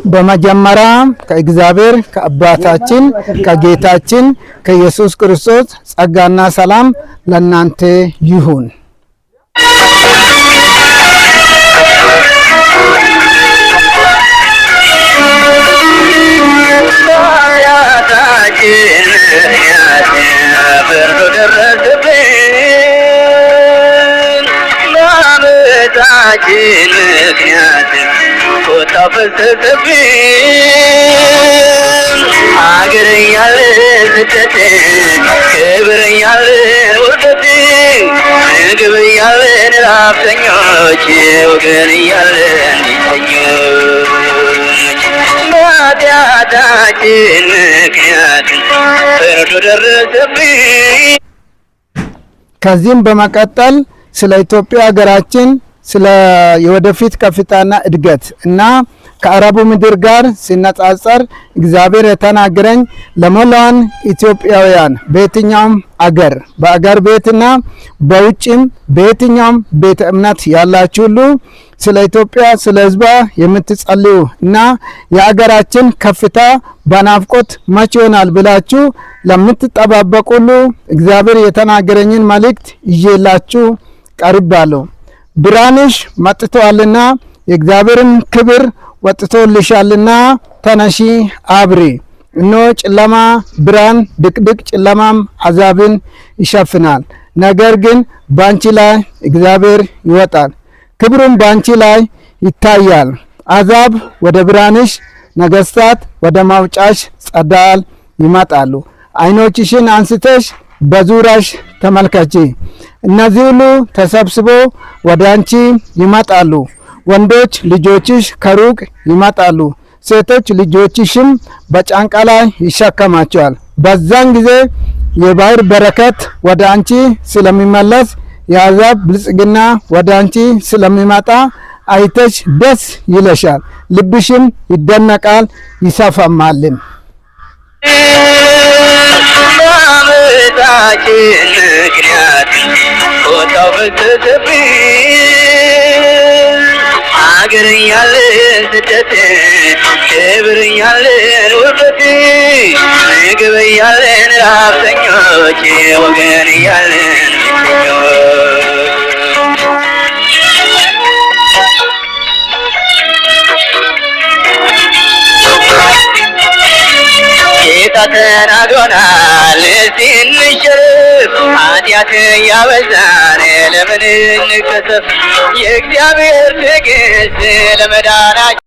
በመጀመሪያ ከእግዚአብሔር ከአባታችን ከጌታችን ከኢየሱስ ክርስቶስ ጸጋና ሰላም ለእናንተ ይሁን። አገር እያለን ስደት፣ ክብር እያለን ውርደት፣ ምግብ እያለን ረሀብተኞች፣ ወገን እያለን ብቸኞች። በኃጢአታችን ምክንያት ፍርዱ ደረሰብን። ከዚህም በመቀጠል ስለ ኢትዮጵያ ሀገራችን፣ ስለ የወደፊት ከፍታና እድገት እና ከአረቡ ምድር ጋር ሲነጻጸር እግዚአብሔር የተናገረኝ ለመላው ኢትዮጵያውያን በየትኛውም አገር፣ በአገር ቤትና በውጭም፣ በየትኛውም ቤተ እምነት ያላችሁ ሁሉ፣ ስለ ኢትዮጵያ፣ ስለ ሕዝቧ የምትጸልዩ እና የአገራችን ከፍታ በናፍቆት መች ይሆናል ብላችሁ ለምትጠባበቁ ሁሉ እግዚአብሔር የተናገረኝን መልእክት ይዤላችሁ ቀርባለሁ። ብርሃንሽ መጥቶአልና የእግዚአብሔርን ክብር ወጥቶልሻልና ተነሺ አብሪ። እነሆ ጨለማ ብርሃን፣ ድቅድቅ ጨለማም አሕዛብን ይሸፍናል። ነገር ግን ባንቺ ላይ እግዚአብሔር ይወጣል፣ ክብሩም ባንቺ ላይ ይታያል። አሕዛብ ወደ ብርሃንሽ፣ ነገስታት ወደ ማውጫሽ ጸዳል ይመጣሉ። ዓይኖችሽን አንስተሽ በዙሪያሽ ተመልከቺ። እነዚህ ሁሉ ተሰብስቦ ወደ አንቺ ይመጣሉ። ወንዶች ልጆችሽ ከሩቅ ይመጣሉ፣ ሴቶች ልጆችሽም በጫንቃ ላይ ይሸከማቸዋል። በዛን ጊዜ የባህር በረከት ወደ አንቺ ስለሚመለስ፣ የአሕዛብ ብልጽግና ወደ አንቺ ስለሚመጣ አይተሽ ደስ ይለሻል፣ ልብሽም ይደነቃል ይሰፋማልም። በዓመታችን ምክንያት ቁጣው ፈሰሰብን። አገር እያለን ስደት፣ ክብር እያለን ውርደት፣ ምግብ እያለን ረሀብተኞች፣ ወገን እያለን ብቸኞች። ጌታ ተናግሮናል፣ እስቲ እንሸረፍ፣ ኃጢአት እያበዛን ለምን እንከሰፍ? የእግዚአብሔር ትዕግስት ለመዳናችን